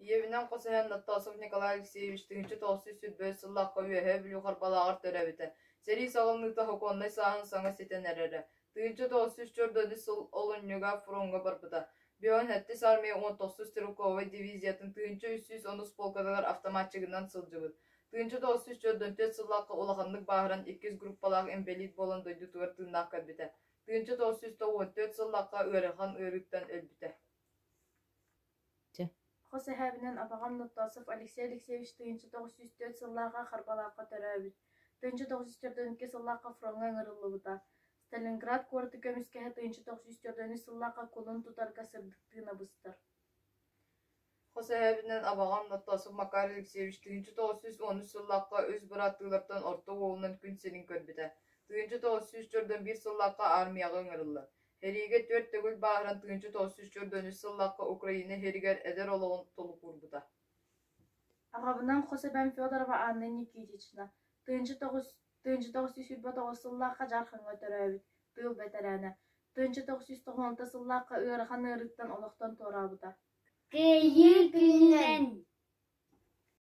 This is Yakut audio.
Ийэбинэн хос эһэм Ноттосов Николай Алексеевич 1923 сыллаахха Үөһээ Бүлүү Харбалааҕар төрөөбүтэ. Сэрии саҕаланыыта сокуоннай сааһын саҥа ситэн эрэрэ. 1944 сыл олунньуга фроҥҥа барбыта. Бион сэттис армия 19 стрелковай дивизиятын 1310 полкатыгар автоматчигынан сылдьыбыт. 1944 сыллаахха улаханнык бааһыран иккис группалаах инбэлиит буолан дойдутугар тыыннаах кэлбитэ. 1994 сыллаахха ыарахан ыарыыттан өлбүтэ. Хос эһээбинэн абаҕам Ноттосов Алексей Алексеевич 1904 сыллаахха Харбалаахха төрөөбүт, 1942 сыллаахха фроҥҥа ыҥырыллыбыта, Сталинград куораты көмүскэһэ 1943 сыллаахха кулун тутарга сырдык тыына быстар. Хос эһээбинэн абаҕам Ноттосов Макар Алексеевич 1913 сыллаахха үс бырааттыылартан орто уолунан күн сирин көрбүтэ. 1941 сыллаахха армияҕа ыҥырыллар. Сэриигэ түөрт төгүл бааһыран 1943 сыллаахха Украина иһигэр эдэр олоҕун толук уурбута. Аҕабынан хос эбэм Федорова Анна Никитична, 1929 сыллаахха Дьаархаҥҥа төрөөбүт, тыыл бэтэрээнэ, 1996 сыллаахха ыарахан ыарыыттан олохтон туораабыта. Кыайыы күнүнэн!